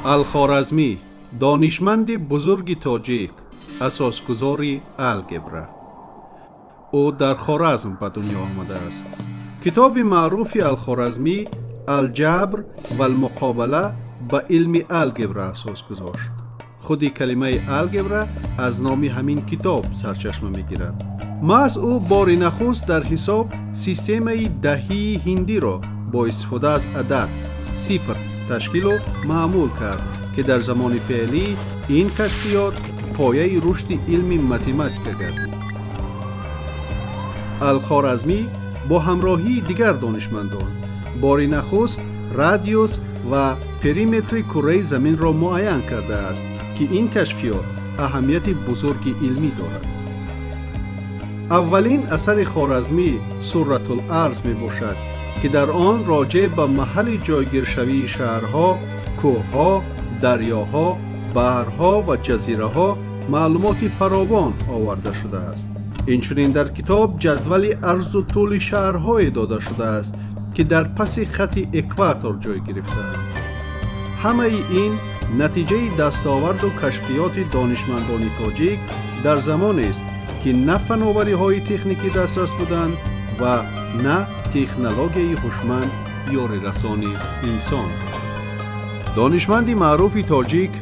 Алхоразмӣ донишманди бузурги тоҷик, асосгузори алгебра. Ӯ дар Хоразм ба дунё омадааст. Китоби маъруфи Алхоразмӣ «Алҷабр валмуқобала» ба илми алгебра асос гузошт. Худи калимаи алгебра аз номи ҳамин китоб сарчашма мегирад. Маҳз ӯ бори нахуст дар ҳисоб системаи даҳии ҳиндиро бо истифода аз адад сифр ташкилу маъмул кард, ки дар замони феълӣ ин кашфиёт пояи рушди илми математика гардид. Алхоразмӣ бо ҳамроҳии дигар донишмандон бори нахуст радиус ва периметри курраи заминро муайян кардааст, ки ин кашфиёт аҳамияти бузурги илмӣ дорад. Аввалин асари Хоразмӣ «Суратул-арз» мебошад, ки дар он роҷеъ ба маҳалли ҷойгиршавии шаҳрҳо, кӯҳҳо, дарёҳо, баҳрҳо ва ҷазираҳо маълумоти фаровон оварда шудааст. Инчунин дар китоб ҷадвали арзу тӯли шаҳрҳое дода шудааст, ки дар паси хати экватор ҷой гирифтаанд. Ҳамаи ин натиҷаи дастоварду кашфиёти донишмандони тоҷик дар замонест, ки на фановариҳои техникӣ дастрас буданд ва на технологияи ҳушманд ёрирасони инсон. Донишманди маъруфи тоҷик,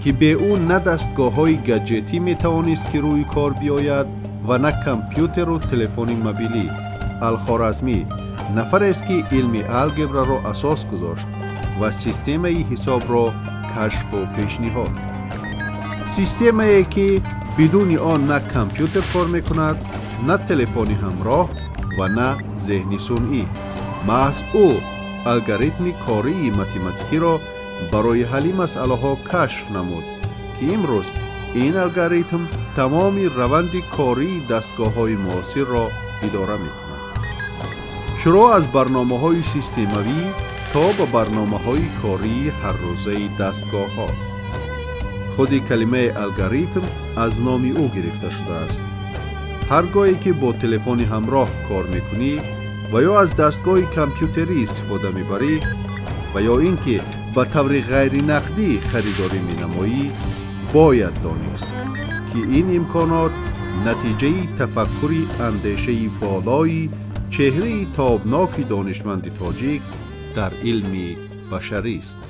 ки бе ӯ на дастгоҳҳои гаджетӣ метавонист, ки рӯи кор биёяд, ва на компютеру телефони мобилӣ, Алхоразмӣ нафарест, ки илми алгебраро асос гузошт ва системаи ҳисобро кашфу пешниҳод. Системае, ки бидуни он на компютер кор мекунад, на телефони ҳамроҳ ва на зеҳни сунъӣ. Маҳз ӯ алгоритми кории математикиро барои ҳалли масъалаҳо кашф намуд, ки имрӯз ин алгоритм тамоми раванди кории дастгоҳҳои муосирро идора мекунад, шурӯъ аз барномаҳои системавӣ то ба барномаҳои кории ҳаррӯзаи дастгоҳҳо. Худи калимаи алгоритм аз номи ӯ гирифта шудааст. Ҳар гоҳе ки бо телефони ҳамроҳ кор мекунӣ ва ё аз дастгоҳи компютерӣ истифода мебарӣ ва ё ин ки ба таври ғайринақдӣ харидорӣ менамоӣ, бояд донист, ки ин имконот натиҷаи тафаккури андешаи волои чеҳраи тобноки донишманди тоҷик дар илми башарист.